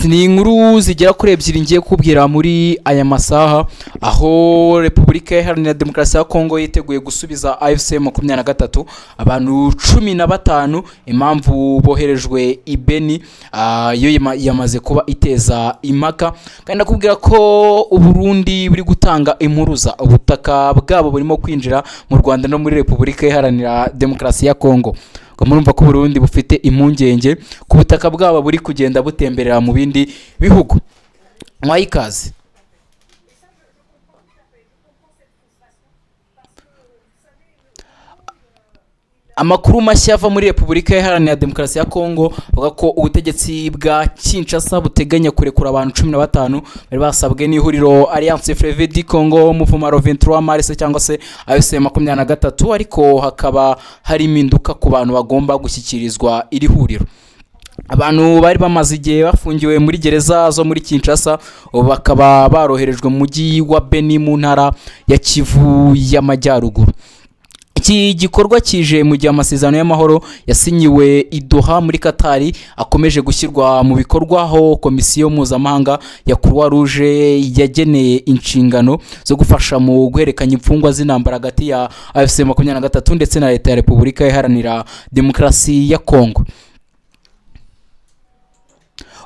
Ni inkuru zigera kuri ebyiri ngiye kubwira muri aya masaha, aho Repubulika Iharanira Demokarasi ya Kongo yiteguye gusubiza AFC 23 abantu 15. Impamvu boherejwe i Beni yo yamaze kuba iteza impaka. Kandi ndakubwira ko Uburundi buri gutanga impuruza, ubutaka bwabo burimo kwinjira mu Rwanda no muri Repubulika Iharanira Demokarasi ya Kongo. Ubwo murumva ko Uburundi bufite impungenge ku butaka bwabo buri kugenda butemberera mu bindi bihugu. Mwaye ikaze. Amakuru mashya ava muri Repubulika Iharanira Demokarasi ya Kongo avuga ko ubutegetsi bwa Kinshasa buteganya kurekura abantu 15 bari basabwe n'ihuriro Alliance Fleuve du Congo Mouvement 23 Mars cyangwa se AFC 23, ariko hakaba hari impinduka ku bantu bagomba gushyikirizwa iri huriro. Abantu bari bamaze igihe bafungiwe muri gereza zo muri Kinshasa, ubu bakaba baroherejwe mu mujyi wa Beni mu ntara ya Kivu y'Amajyaruguru. Iki gikorwa kije mu gihe amasezerano y'amahoro yasinyiwe i Doha muri Katari akomeje gushyirwa mu bikorwa, aho komisiyo mpuzamahanga ya Croix Rouge yageneye inshingano zo gufasha mu guhererekanya imfungwa z'intambara hagati ya AFC 23 ndetse na leta ya Repubulika Iharanira Demokarasi ya Kongo.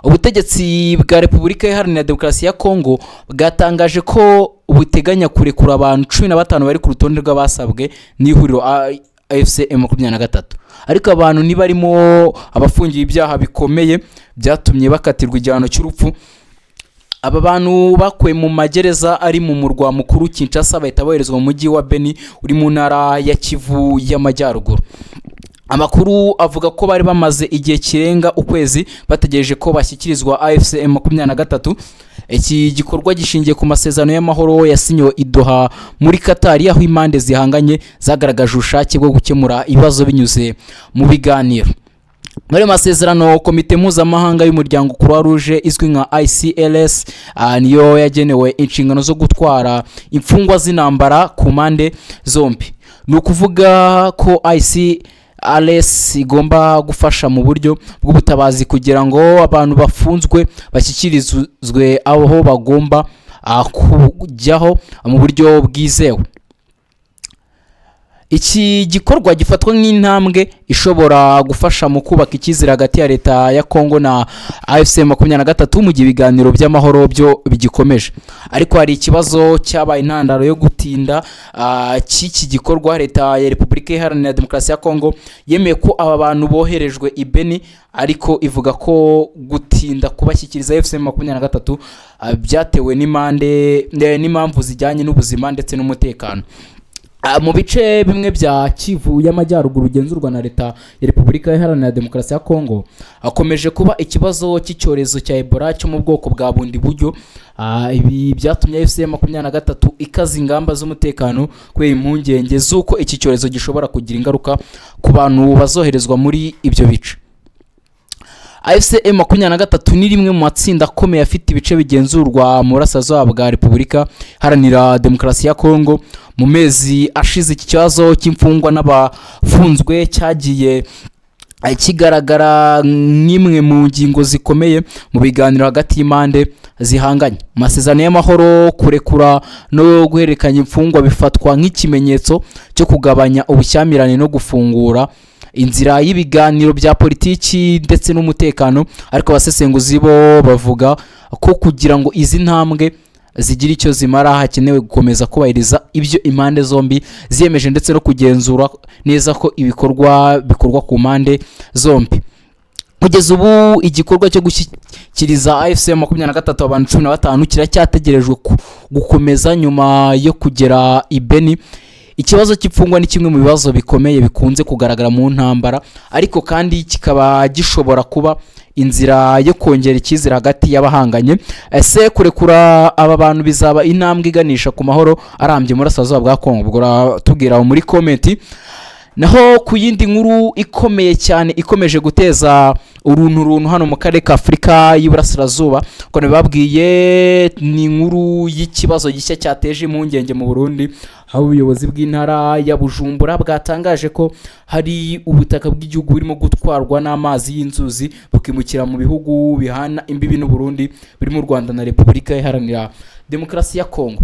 Ubutegetsi bwa Repubulika Iharanira Demokarasi ya Kongo bwatangaje ko buteganya kurekura abantu 15 bari ku rutonde rw'abasabwe n'ihuriro AFC 23, ariko abantu ntibarimo abafungiwe ibyaha bikomeye byatumye bakatirwa igihano cy'urupfu. Aba bantu bakuwe mu magereza ari mu murwa mukuru Kinshasa, bahita boherezwa mu mujyi wa Beni uri mu ntara ya Kivu y'Amajyaruguru. Amakuru avuga ko bari bamaze igihe kirenga ukwezi bategereje ko bashyikirizwa AFC 23. Iki gikorwa gishingiye ku masezerano y'amahoro yasinyiwe i Doha muri Katari, aho impande zihanganye zagaragaje ubushake bwo gukemura ibibazo binyuze mu biganiro. Muri ayo masezerano, komite mpuzamahanga y'umuryango Croix Rouge izwi nka ICRC niyo yagenewe inshingano zo gutwara imfungwa z'intambara ku mpande zombi. Ni ukuvuga ko ICRC igomba gufasha mu buryo bw'ubutabazi kugira ngo abantu bafunzwe bashyikirizwe aho bagomba kujyaho mu buryo bwizewe. Iki gikorwa gifatwa nk'intambwe ishobora gufasha mu kubaka icyizere hagati ya leta ya Kongo na AFC 23 mu gihe ibiganiro by'amahoro byo bigikomeje. Ariko hari ikibazo cyabaye intandaro yo gutinda cy'iki gikorwa. Leta ya Repubulika Iharanira Demokarasi ya Kongo yemeye ko aba bantu boherejwe i Beni, ariko ivuga ko gutinda kubashyikiriza AFC 23 byatewe n'impamvu zijyanye n'ubuzima ndetse n'umutekano. Mu bice bimwe bya Kivu y'Amajyaruguru bigenzurwa na leta ya Repubulika Iharanira Demokarasi ya Kongo, hakomeje kuba ikibazo cy'icyorezo cya Ebola cyo mu bwoko bwa bundi buryo. Ibi byatumye AFC 23 ikaza ingamba z'umutekano kubera impungenge z'uko iki cyorezo gishobora kugira ingaruka ku bantu bazoherezwa muri ibyo bice. AFC 23 ni rimwe mu matsinda akomeye afite ibice bigenzurwa mu burasirazuba bwa Repubulika Iharanira Demokarasi ya Kongo. Mu mezi ashize, iki kibazo cy'imfungwa n'abafunzwe cyagiye kigaragara nk'imwe mu ngingo zikomeye mu biganiro hagati y'impande zihanganye. Amasezerano y'amahoro, kurekura no guhererekanya imfungwa bifatwa nk'ikimenyetso cyo kugabanya ubushyamirane no gufungura inzira y'ibiganiro bya politiki ndetse n'umutekano. Ariko abasesenguzi bo bavuga ko kugira ngo izi ntambwe zigire icyo zimara, hakenewe gukomeza kubahiriza ibyo impande zombi ziyemeje ndetse no kugenzura neza ko ibikorwa bikorwa ku mpande zombi. Kugeza ubu, igikorwa cyo gushyikiriza AFC 23 abantu 15 kiracyategerejwe gukomeza nyuma yo kugera i Beni. Ikibazo cy'imfungwa ni kimwe mu bibazo bikomeye bikunze kugaragara mu ntambara, ariko kandi kikaba gishobora kuba inzira yo kongera icyizere hagati y'abahanganye. Ese kurekura aba bantu bizaba intambwe iganisha ku mahoro arambye mu burasirazuba bwa Kongo? Ubwo uratubwira aho muri comment. Naho ku yindi nkuru ikomeye cyane ikomeje guteza uruntu runtu hano mu karere ka Afurika y'Iburasirazuba, uko nabibabwiye, ni inkuru y'ikibazo gishya cyateje impungenge mu Burundi. Aho ubuyobozi bw'intara ya Bujumbura bwatangaje ko hari ubutaka bw'igihugu burimo gutwarwa n'amazi y'inzuzi, bukimukira mu bihugu bihana imbibi n'u Burundi, birimo u Rwanda na Repubulika Iharanira Demokarasi ya Kongo.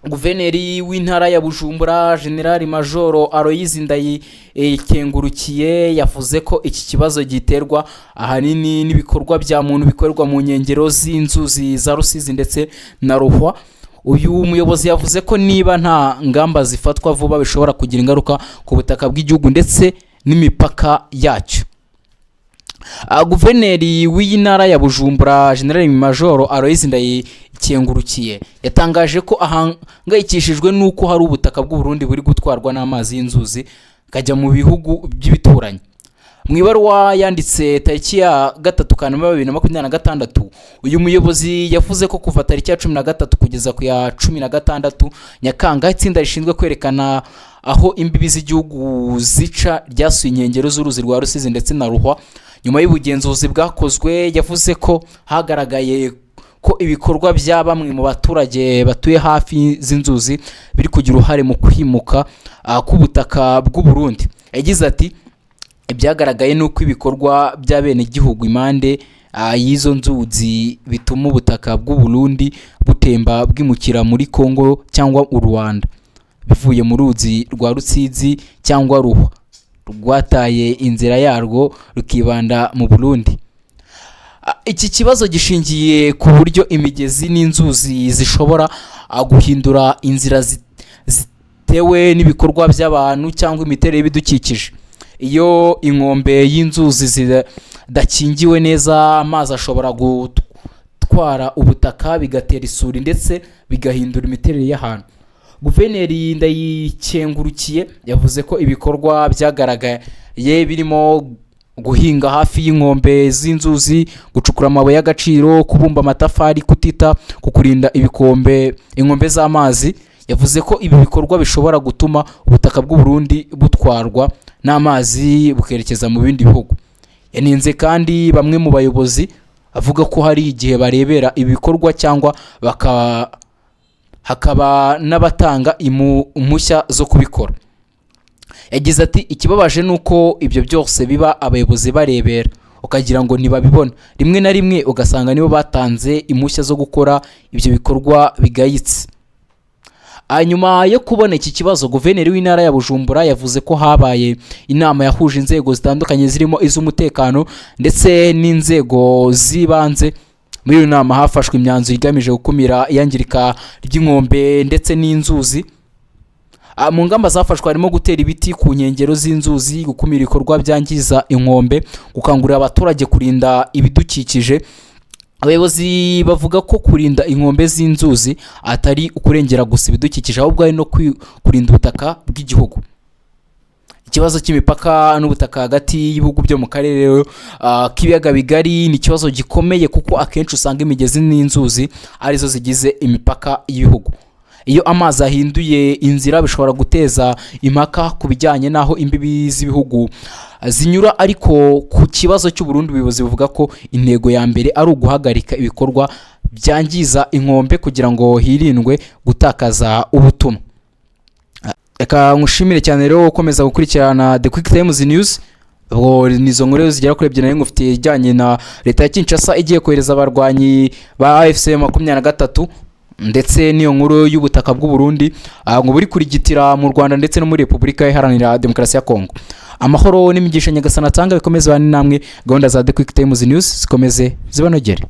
Guverineri w'intara ya Bujumbura, General Majoro Aloyizi Ndayikengurukiye, yavuze ko iki kibazo giterwa ahanini n'ibikorwa bya muntu bikorerwa mu nkengero z'inzuzi za Rusizi ndetse na Ruhwa. Uyu muyobozi yavuze ko niba nta ngamba zifatwa vuba, bishobora kugira ingaruka ku butaka bw'igihugu ndetse n'imipaka yacyo. Guverineri w'iyi ntara ya Bujumbura, General Majoro Aloyizi Ndayikengurukiye, yatangaje ko ahangayikishijwe n'uko hari ubutaka bw'u Burundi buri gutwarwa n'amazi y'inzuzi kajya mu bihugu by'ibituranyi. Mu ibaruwa yanditse tariki ya 3 Kanama 2026, uyu muyobozi yavuze ko kuva tariki ya 13 kugeza ku ya 16 Nyakanga, itsinda rishinzwe kwerekana aho imbibi z'igihugu zica ryasuye inkengero z'uruzi rwa Rusizi ndetse na Ruhwa. Nyuma y'ubugenzuzi bwakozwe, yavuze ko hagaragaye ko ibikorwa bya bamwe mu baturage batuye hafi z'inzuzi biri kugira uruhare mu kwimuka k'ubutaka bw'u Burundi. Yagize ati: "Ibyagaragaye ni uko ibikorwa by'abenegihugu impande y'izo nzuzi bituma ubutaka bw'u Burundi butemba bwimukira muri Kongo cyangwa u Rwanda, bivuye mu ruzi rwa Rusizi cyangwa Ruhwa rwataye inzira yarwo rukibanda mu Burundi." Iki kibazo gishingiye ku buryo imigezi n'inzuzi zishobora guhindura inzira zitewe n'ibikorwa by'abantu cyangwa imiterere y'ibidukikije. Iyo inkombe y'inzuzi zidakingiwe neza, amazi ashobora gutwara ubutaka, bigatera isuri ndetse bigahindura imiterere y'ahantu. Guverineri Ndayikengurukiye yavuze ko ibikorwa byagaragaye birimo guhinga hafi y'inkombe z'inzuzi, gucukura amabuye y'agaciro, kubumba amatafari, kutita ku kurinda ibikombe inkombe z'amazi. Yavuze ko ibi bikorwa bishobora gutuma ubutaka bw'u Burundi butwarwa n'amazi bukerekeza mu bindi bihugu. Yanenze kandi bamwe mu bayobozi, avuga ko hari igihe barebera ibikorwa cyangwa hakaba n'abatanga impushya zo kubikora. Yagize ati: "Ikibabaje ni uko ibyo byose biba abayobozi barebera, ukagira ngo ntibabibona. Rimwe na rimwe ugasanga nibo batanze impushya zo gukora ibyo bikorwa bigayitse." Hanyuma yo kubona iki kibazo, guverineri w'intara ya Bujumbura yavuze ko habaye inama yahuje inzego zitandukanye, zirimo iz'umutekano ndetse n'inzego z'ibanze. Muri iyo nama hafashwe imyanzuro igamije gukumira iyangirika ry'inkombe ndetse n'inzuzi. Mu ngamba zafashwe harimo gutera ibiti ku nkengero z'inzuzi, gukumira ibikorwa byangiza inkombe, gukangurira abaturage kurinda ibidukikije. Abayobozi bavuga ko kurinda inkombe z'inzuzi atari ukurengera gusa ibidukikije, ahubwo ari no kurinda ubutaka bw'igihugu. Ikibazo cy'imipaka n'ubutaka hagati y'ibihugu byo mu karere k'ibiyaga bigari ni ikibazo gikomeye, kuko akenshi usanga imigezi n'inzuzi arizo zigize imipaka y'ibihugu. Iyo amazi ahinduye inzira, bishobora guteza impaka ku bijyanye n'aho imbibi z'ibihugu zinyura. Ariko ku kibazo cy'u Burundi, ubuyobozi buvuga ko intego ya mbere ari uguhagarika ibikorwa byangiza inkombe kugira ngo hirindwe gutakaza ubutumwa. Reka nkushimire cyane rero ukomeza gukurikirana The Quick Times News. Ubwo ni izo nkuru zigera kuri ebyiri nari ngufitiye, ijyanye na leta ya Kinshasa igiye kohereza abarwanyi ba AFC 23, ndetse n'iyo nkuru y'ubutaka bw'u Burundi ngo buri kurigitira mu Rwanda ndetse no muri Repubulika Iharanira Demokarasi ya Kongo. Amahoro n'imigisha Nyagasani atanga bikomeze bane namwe. Gahunda za The Quick Times News zikomeze zibanogere.